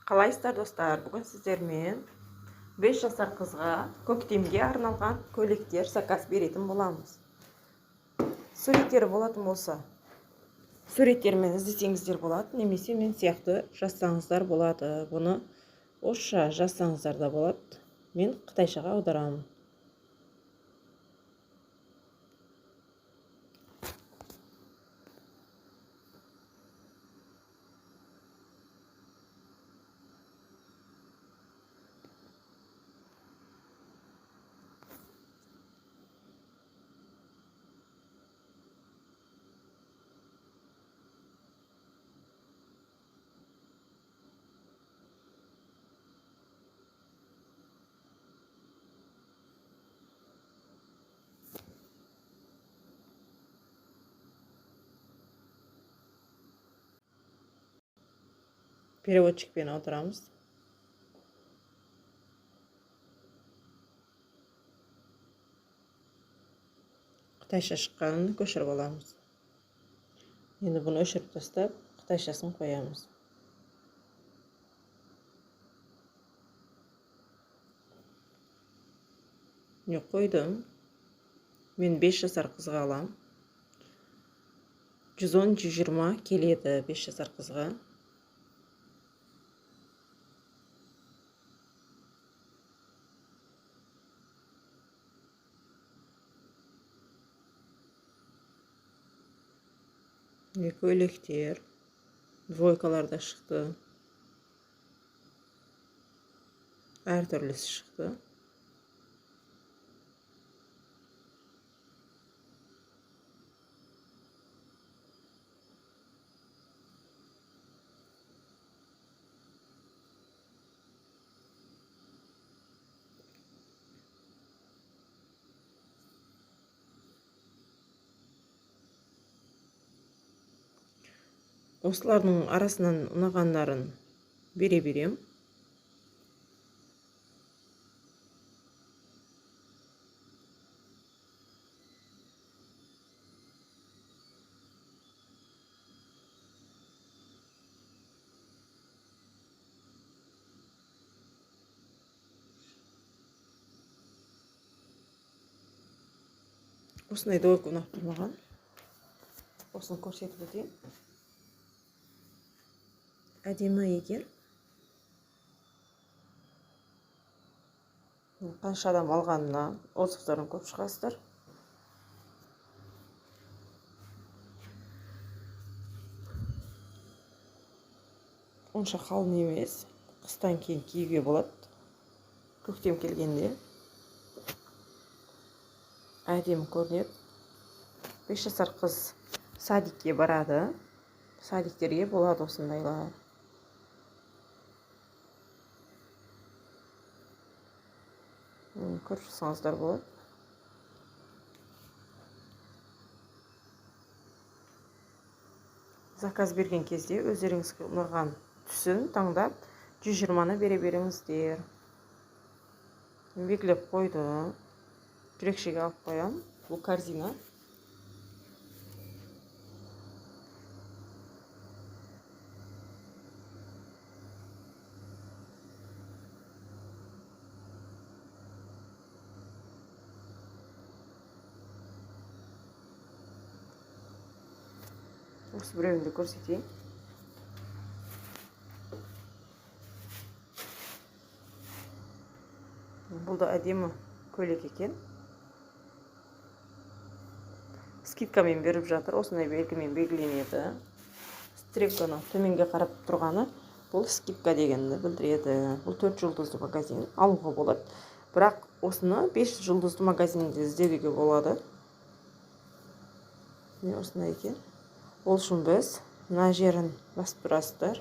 Қалайсыздар, достар? Бүгін сіздермен 5 жасар қызға көктемге арналған көйлектер заказ беретін боламыз. Суреттері болатын болса, суреттермен іздесеңіздер болады, немесе мен сияқты жазсаңыздар болады. Бұны орысша жазсаңыздар да болады. Мен қытайшаға аударамын. Переводчикпен аударамыз. Қытайша шыққанын көшіріп аламыз. Енді бұны өшіріп тастап, қытайшасын қоямыз. Міне қойдым. Мен 5 жасар қызға алам. 110-120 келеді 5 жасар қызға. Көйлектер, двойкалар да шықты, әртүрлісі шықты. Осылардың арасынан ұнағандарын бере берем. Осындай двойка ұнап тұр маған. Осыны көрсетіп өтейін. Әдемі екен. Қанша адам алғанына отзывтарын көп шығасыздар. Онша қалың емес. Қыстан кейін киюге болады. Көктем келгенде әдемі көрінеді. 5 жасар қыз садикке барады. Садиктерге болады осындайлар. Көріп шықсаңыздар болады. Заказ берген кезде өздеріңізге ұнаған түсін таңдап 120-ны бере беріңіздер. Белгілеп қойдым. Жүрекшеге алып қоямын. Бұл корзина. Осы біреуін де көрсетейін. Бұл да әдемі көйлек екен. Скидкамен беріп жатыр. Осындай белгімен белгіленеді. Стрелканы төменге қарап тұрғаны бұл скидка дегенді білдіреді. Бұл 4 жұлдызды магазин, алуға болады. Бірақ осыны 5 жұлдызды магазинде іздеуге болады. Міне осындай екен. Ол үшін біз мына жерін басып тұрасыздар.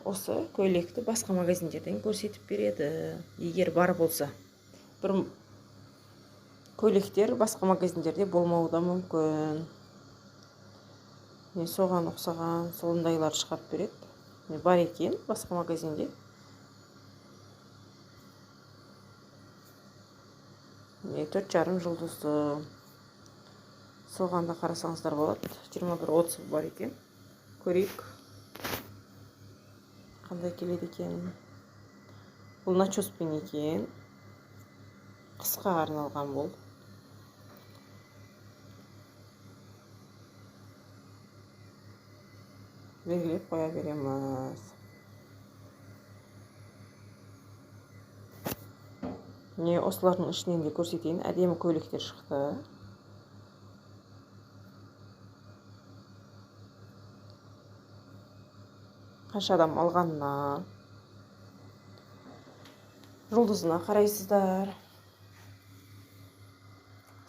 Осы көйлекті басқа магазиндерден көрсетіп береді, егер бар болса. Бір көйлектер басқа магазиндерде болмауы да мүмкін. Міне соған ұқсаған сондайлар шығарып береді. Міне бар екен басқа магазинде. Міне 4,5 жұлдызды. Соған да қарасаңыздар болады. 21 отзыв бар екен. Көрейік, қандай келеді екен. Бұл начоспен екен. Қысқа арналған бұл. Белгілеп қоя береміз. Міне, осылардың ішінен де көрсетейін. Әдемі көйлектер шықты. Қанша адам алғанына, жұлдызына қарайсыздар,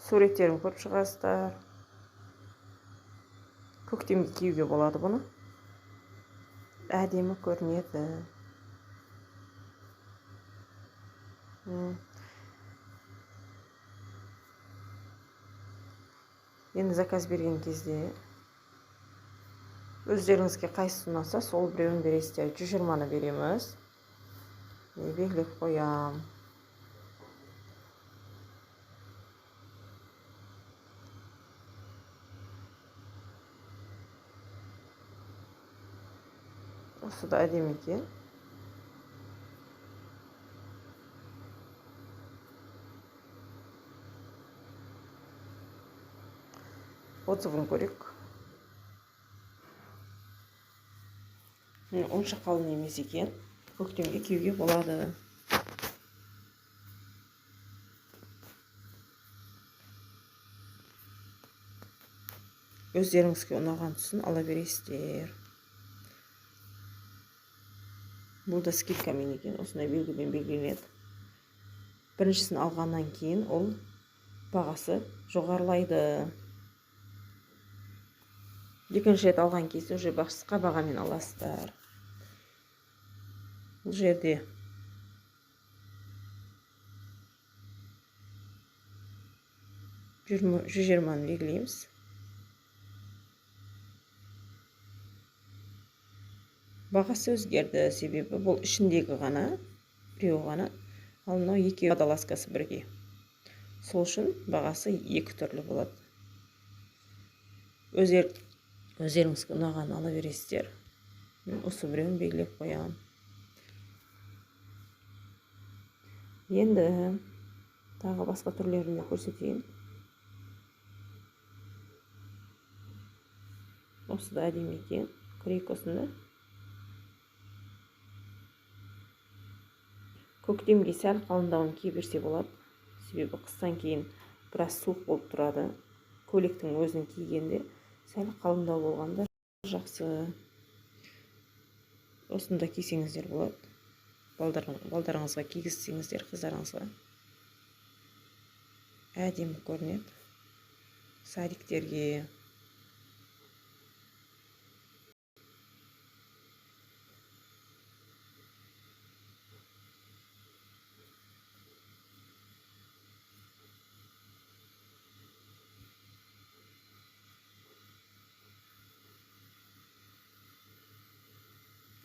суреттерін көріп шығасыздар. Көктемге киюге болады бұны. Әдемі көрінеді. Енді заказ берген кезде өздеріңізге қайсысы ұнаса, сол біреуін бересіздер. 120-ны береміз. Белгілеп қоям. Осы да әдемі екен. Отзывын көрейік. Онша қалың емес екен. Көктемге киюге болады. Өздеріңізге ұнаған түсін ала бересіздер. Бұл да скидкамен екен, осындай белгімен белгіленеді. Біріншісін алғаннан кейін ол бағасы жоғарылайды. Екінші рет алған кезде уже басқа бағамен аласыздар. Бұл жерде 120-ны белгілейміз. Бағасы өзгерді, себебі бұл ішіндегі ғана, біреу ғана, ал мынау екеуі водолазкасы бірге. Сол үшін бағасы екі түрлі болады. Өздеріңізге ұнағанын ала бересіздер. Мен осы біреуін белгілеп қоямын. Енді тағы басқа түрлерін де көрсетейін. Осы да әдемі екен. Көрейік осында. Көктемге сәл қалыңдауын кие берсе болады. Себебі қыстан кейін біраз суық болып тұрады. Көйлектің өзін кигенде сәл қалыңдау болғанда жақсы. Осында кисеңіздер болады. Балдарыңызға кигізсеңіздер, қыздарыңызға. Әдемі көрінеді. Садиктерге.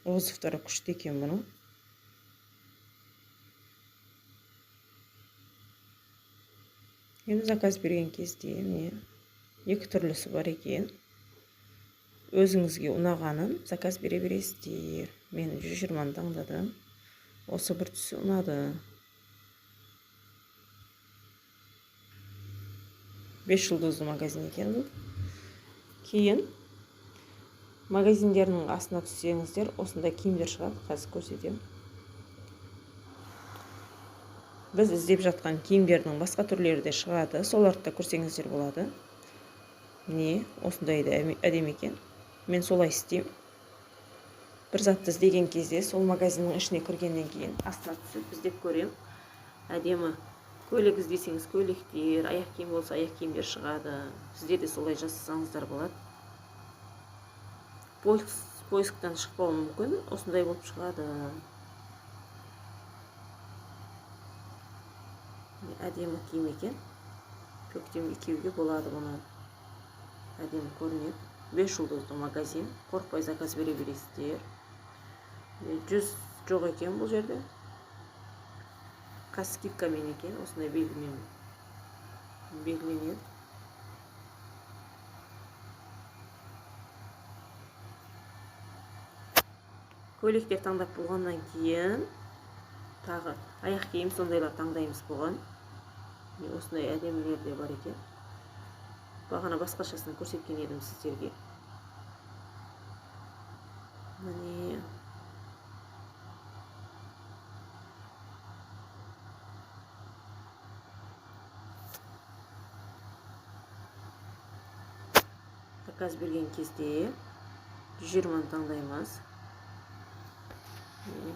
Отзывтары күшті екен бұның. Енді заказ берген кезде міне екі түрлісі бар екен. Өзіңізге ұнағанын заказ бере бересіздер. Мен 120-ны таңдадым. Осы бір түсі ұнады. 5 жұлдызды магазин екен бұл. Кейін магазиндерінің астына түссеңіздер, осындай киімдер шығады. Қазір көрсетемін. Біз іздеп жатқан киімдердің басқа түрлері де шығады. Соларды да көрсеңіздер болады. Міне, осындай да әдемі екен. Мен солай істеймін. Бір затты іздеген кезде сол магазиннің ішіне кіргеннен кейін астына түсіп іздеп көремін. Әдемі көйлек іздесеңіз көйлектер, аяқ киім болса аяқ киімдер шығады. Сіздер де солай жасасаңыздар болады. Поисктан шықпауы мүмкін, осындай болып шығады. Әдемі киім екен. Көктемге киюге болады бұны. Әдемі көрінеді. 5 жұлдызды магазин. Қорықпай заказ бере бересіздер. 100 жоқ екен бұл жерде. Қазір скидкамен екен, осындай белгімен белгіленеді. Көйлектер таңдап болғаннан кейін тағы аяқ киім сондайлар таңдаймыз бұған. Міне, осындай әдемілер де бар екен. Бағана басқашасын көрсеткен едім сіздерге. Міне. Заказ берген кезде 120-ны таңдаймыз. Міне,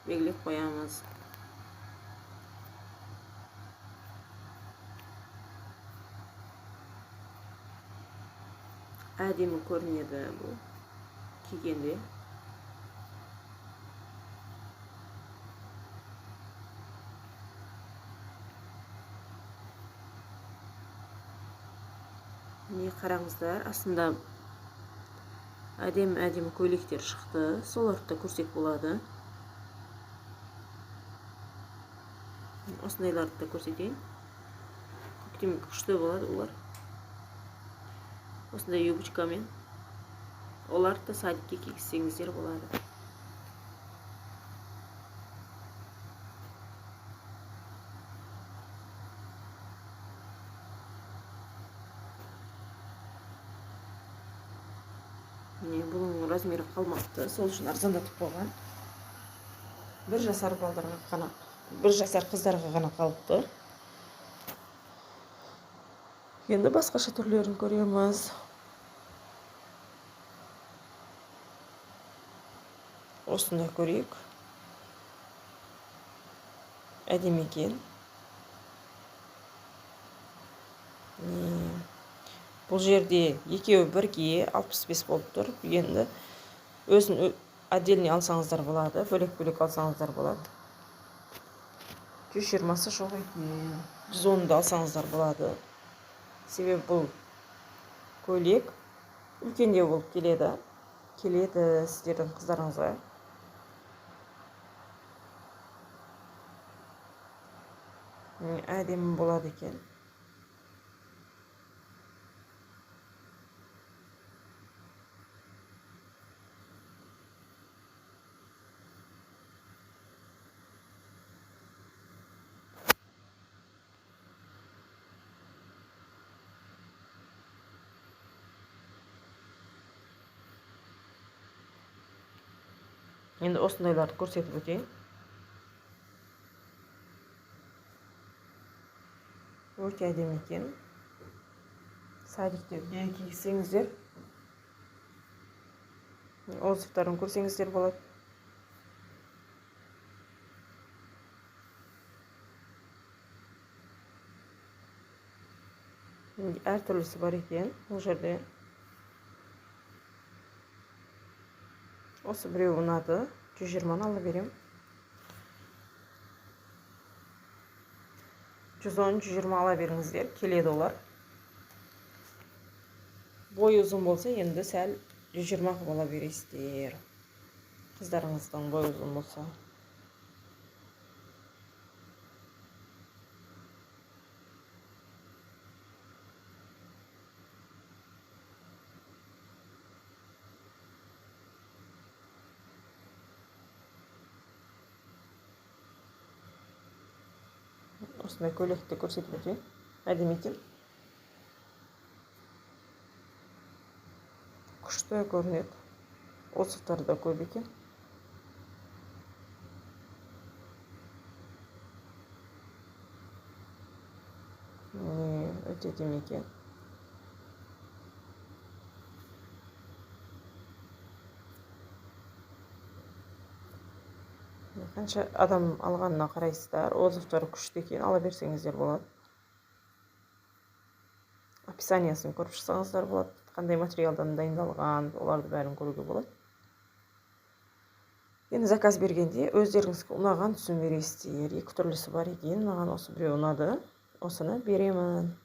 белгілеп қоямыз. Әдемі көрінеді бұл кигенде. Міне, қараңыздар, астында әдемі әдемі көйлектер шықты, соларды да көрсек болады. Осындайларды да көрсетейін. Көктемге күшті болады олар. Осындай юбочкамен. Оларды да садикке кигізсеңіздер болады. Міне, бұның размері қалмапты, сол үшін арзандатып қойған. Бір жасар балдарға ғана, бір жасар қыздарға ғана қалыпты. Енді басқаша түрлерін көреміз. Осында көрейік. Әдемі екен. Міне, бұл жерде екеуі бірге 65 болып тұр. Енді өзін отдельный алсаңыздар болады, бөлек-бөлек алсаңыздар болады. 120-сы жоқ екен. 110-ды алсаңыздар болады. Себебі бұл көйлек үлкендеу болып келеді. Келеді сіздердің қыздарыңызға. Міне, әдемі болады екен. Енді осындайларды көрсетіп өтейін. Өте әдемі екен. Садиктерге кигізсеңіздер, отзывтарын көрсеңіздер болады. Әртүрлісі бар екен бұл жерде. Осы біреу ұнады. 120-ны ала беремін. 110, 120 ала беріңіздер, келеді олар. Бойы ұзын болса, енді сәл 120 қылып ала бересіздер. Қыздарыңыздың бойы ұзын болса. Осындай көйлекті көрсетіп өтейін. Әдемі екен. Күшті көрінеді. Отзывтары да көп екен. Міне, өте әдемі екен. Қанша адам алғанына қарайсыздар. Отзывтары күшті екен, ала берсеңіздер болады. Описаниясын көріп шықсаңыздар болады. Қандай материалдан дайындалған, оларды бәрін көруге болады. Енді заказ бергенде өздеріңізге ұнаған түсін бересіздер. Екі түрлісі бар екен, маған осы біреу ұнады. Осыны беремін.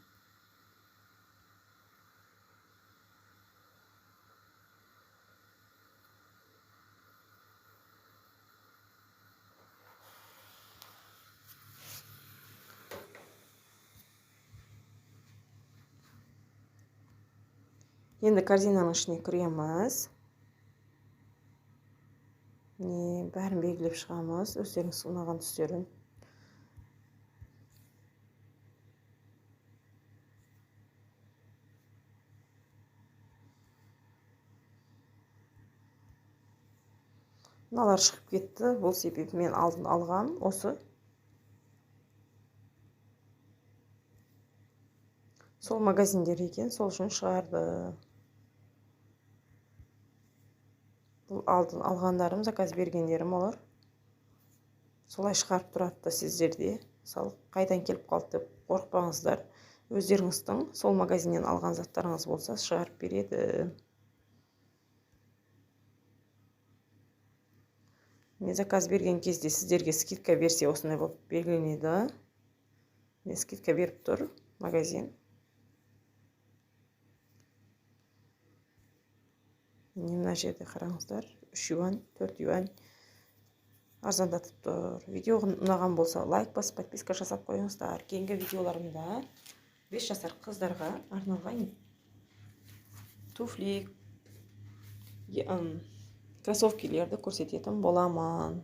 Енді корзинаның ішіне кіреміз. Міне, бәрін белгілеп шығамыз, өздеріңіз ұнаған түстерін. Мыналар шығып кетті, бұл себебі мен алдын алғам осы. Сол магазиндер екен, сол үшін шығарды. Бұл алдын алғандарым, заказ бергендерім олар. Солай шығарып тұрады да сіздерде. Мысалы, қайдан келіп қалды деп қорықпаңыздар. Өздеріңіздің сол магазиннен алған заттарыңыз болса, шығарып береді. Мен заказ берген кезде сіздерге скидка берсе, осындай болып белгіленеді. Мен скидка беріп тұр магазин. Міне, мына жерде қараңыздар, 3 юань, 4 юань арзандатып тұр. Видео ұнаған болса, лайк басып, подписка жасап қойыңыздар. Кейінгі видеоларымда 5 жасар қыздарға арналған туфли, кроссовкилерді көрсететін боламын.